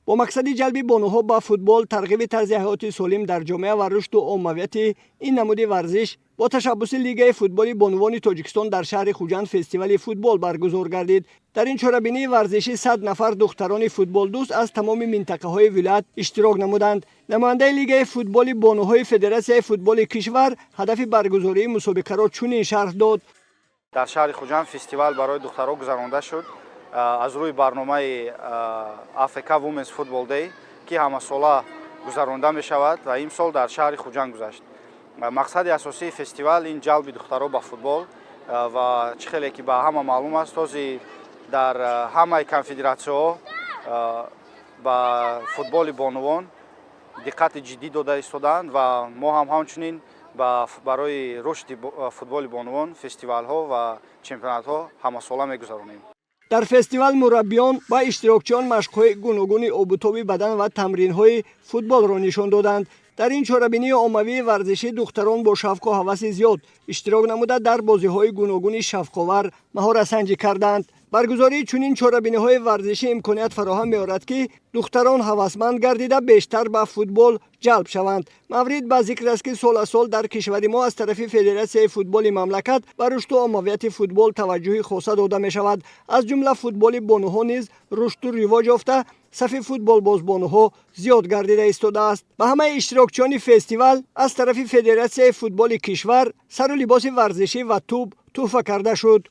Бо мақсади ҷалби бонуҳо ба футбол, тарғиби тарзи ҳаёти солим дар ҷомеа ва рушду оммавияти ин намуди варзиш, бо ташаббуси Лигаи футболи бонувони Тоҷикистон дар шаҳри Хуҷанд фестивали футбол баргузор гардид. Дар ин чорабинии варзишӣ 100 нафар духтарони футболдӯст аз тамоми минтақаҳои вилоят иштирок намуданд. Намояндаи Лигаи футболи бонуҳои Федератсияи футболи кишвар ҳадафи баргузории мусобиқаро чунин шарҳ дод. Дар шаҳри Хуҷанд фестивал барои духтарон гузаронда шуд аз рӯи барномаи АФК Women's Football Day, ки ҳамасола гузаронда мешавад ва имсол дар шаҳри Хуҷанд гузашт. Мақсади асосии фестивал ин ҷалби духтарон ба футбол ва чӣ хеле ки ба ҳама маълум аст, ҳозир дар ҳамаи конфедератсияҳо ба футболи бонувон диққати ҷиддӣ дода истодаанд ва мо ҳам ҳамчунин барои рушди футболи бонувон фестивалҳо ва чемпионатҳо ҳамасола мегузаронем. Дар фестивал мураббиён ва иштирокчиён машқҳои гуногуни обутоби бадан ва тамринҳои футболро нишон доданд. Дар ин чорабинии оммавии варзишӣ духтарон бо шавқу ҳаваси зиёд иштирок намуда, дар бозиҳои гуногуни шавқовар маҳоратсанҷӣ карданд. Баргузории чунин чорабиниҳои варзишӣ имконият фароҳам меорад, ки духтарон ҳавасманд гардида, бештар ба футбол ҷалб шаванд. Маврид ба зикр аст, ки сол аз сол дар кишвари мо аз тарафи Федератсияи футболи мамлакат ба рушду оммавияти футбол таваҷҷӯҳи хоса дода мешавад. Аз ҷумла футболи бонуҳо низ рушду ривоҷ ёфта, сафи футболбозбонуҳо зиёд гардида истодааст. Ба ҳамаи иштирокчиёни фестивал аз тарафи Федератсияи футболи кишвар сару либоси варзишӣ ва тӯб тӯҳфа карда шуд.